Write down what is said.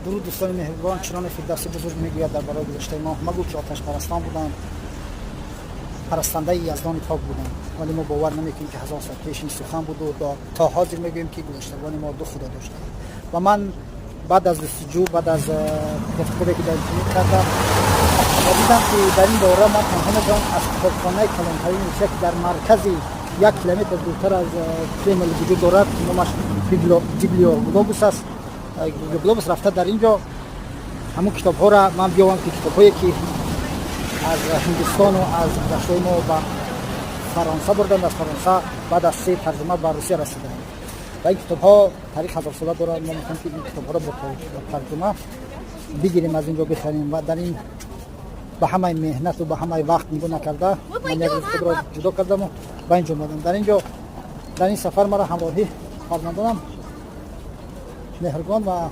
Дуруд, дӯстони меҳрубон. Чуноне Фирдавси бузург мегӯяд дар барои гузаштаи мо: «Магӯ, ки оташпарастон буданд, парастандаи Яздони пок буданд». Вале мо бовар намекунем, ки 1000 сол пеш ин сухан буду то ҳозир мегӯем, ки гузаштагони мо ду худо доштанд. Ва ман баъд аз ҷустуҷӯ, баъд аз кофтукове, ки дар интернет кардам ва дидам, ки дар ин бора ман танҳо метавонам аз китобхонаи калонтарини Русия, ки дар маркази 1 километр дуртар аз Кремл вуҷуд дорад, ки номаш Библиоглобус аст, Библиоглобус рафта, дар ин ҷо ҳамун китобҳоро ман биёвам, ки китобҳое, ки аз Ҳиндустону аз гузаштаи мо ба Фаронса бурданд, аз Фаронса баъд аз се тарҷума ба Русия расиданд ва ин китобҳо таърих ҳазорсола дорад. Мо мехоҳем, ки ин китобҳоро бо тарҷума бигирем, аз ин ҷо бихарем. Ва дар ин ба ҳамаи меҳнату ба ҳамаи вақт нигоҳ накарда, ман як рӯз худро ҷудо кардаму ба ин ҷо омадам. Дар ин ҷо, дар ин сафар маро ҳамроҳӣ фарзандонам Меҳргон ва